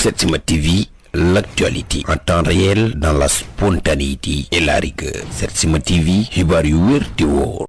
Setsima TV, l'actualité en temps réel dans la spontanéité et la rigueur. Setsima TV, xibaar yu wér te wóor.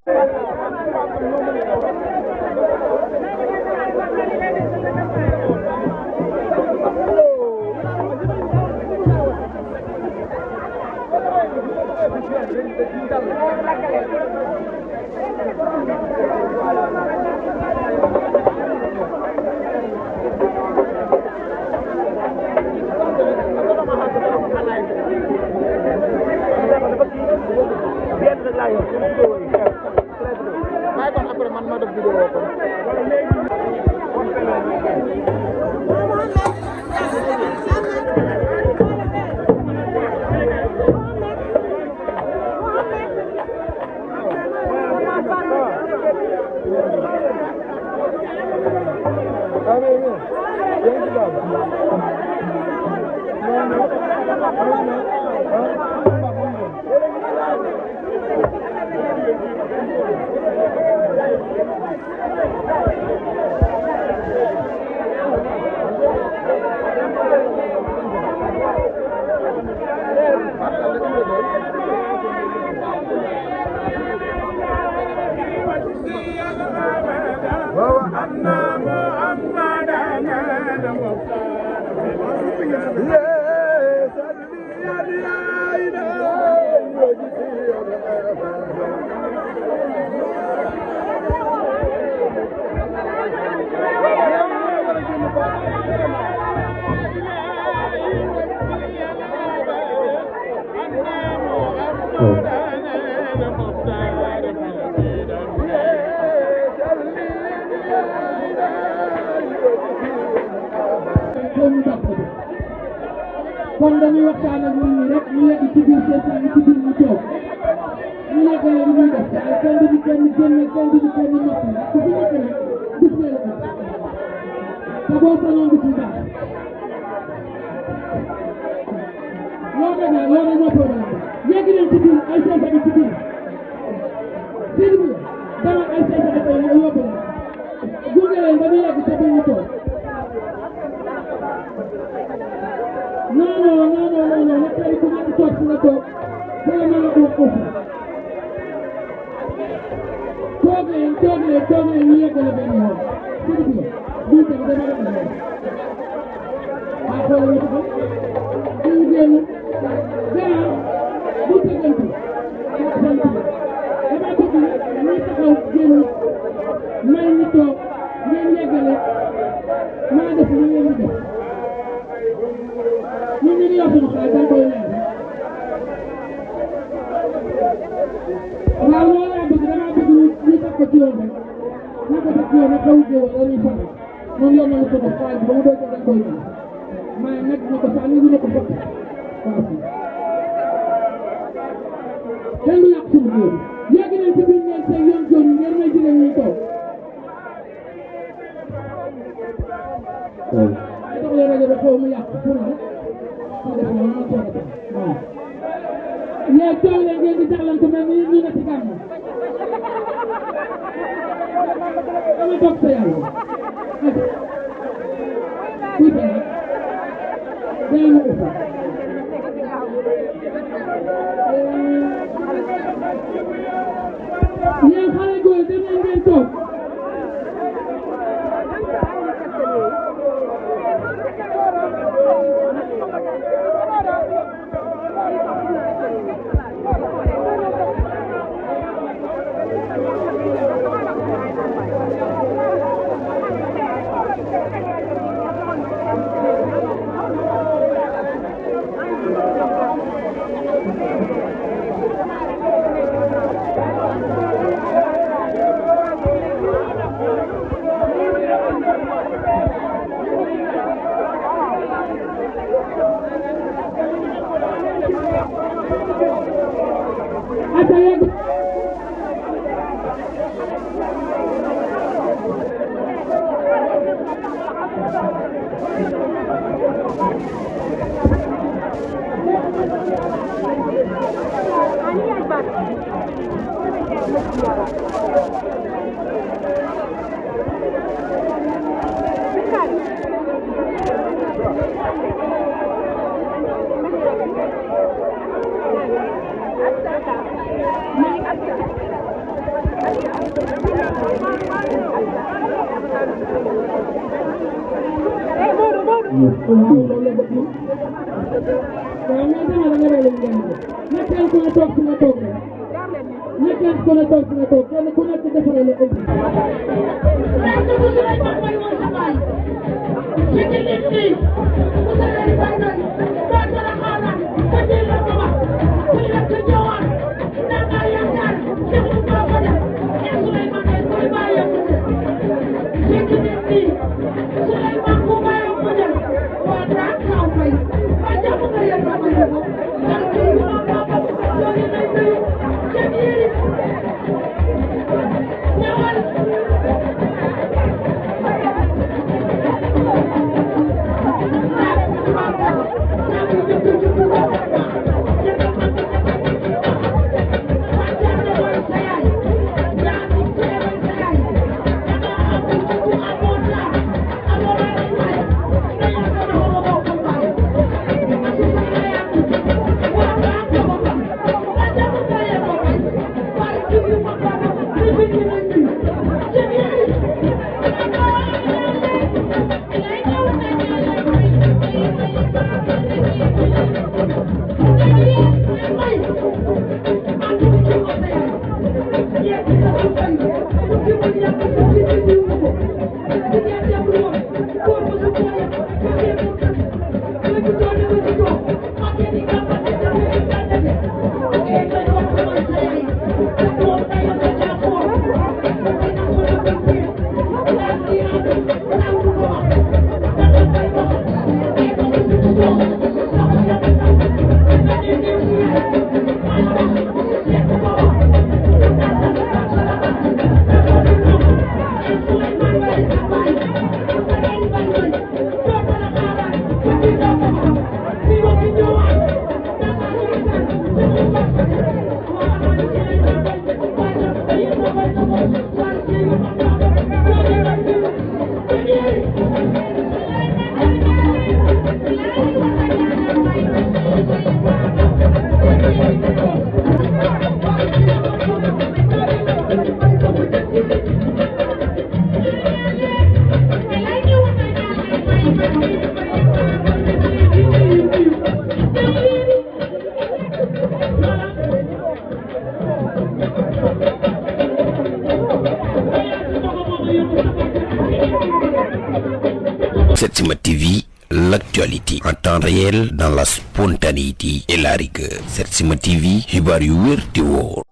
kon dañuy waxtaan ak nit ñi rek ñu yegg ci biir seen ci biir ñu toog ñu yeggale li ñuy def waaye kenn du kenn génn kenn du kenn noppi ku fi nekk rek gis nga la te boo sañoon gis lu baax loolu rek moo problème yegg leen ci biir ay seesa bi ci biir seen bi dama ay seesa bi tey nga yóbbu la gunge leen ba ñu yegg ca biir ñu toog non tey ku nekk toog si nga toog bala ma la ko wax foofu toog leen ñu yeggale benn yoon sëñ bi bii tey dama def la xoolal ñu taxaw ñu génn gannaaw bu tëggantu sant dama bëgg ñu taxaw génn may ñu toog ngeen yeggale maa def li ngeen di def ñun ñu ngi yor suñu xaalis dañ koy leer waaw loolu laa bëgg damaa bëgg ñu teg ko ci yoon rek ñu ko teg ci yoon rek xaw góor dañuy soxla moom yoon nañu ko def xaalis ba mu doy ko dañ koy leer maa nag ñu ko sax ñu ngi ko fokk waaw kenn du yàq suñu góor yàgg nañ ci biir ngeen seen yoon góor ngeen may jëlee ñuy toog dox leen rajo ba xaw mu yàq pour rek léegi tool leen ngeen di jaxlante mel ni ñu ne ci gàmm dama toog sa yàlla tuuti nag day ma ëpp yéen xale góor dem leen ngeen toog loolu la bëgg waaw mais dama la nga réew ngeen ko nekkal ko na toog fi nga toog rek nekkal ko na toog fi nga toog kenn ku nekk defaral la ëpp Setsima TV, l'actualité en temps réel dans la spontanéité et la rigueur. Setsima TV, xibaar yu wér te wóor.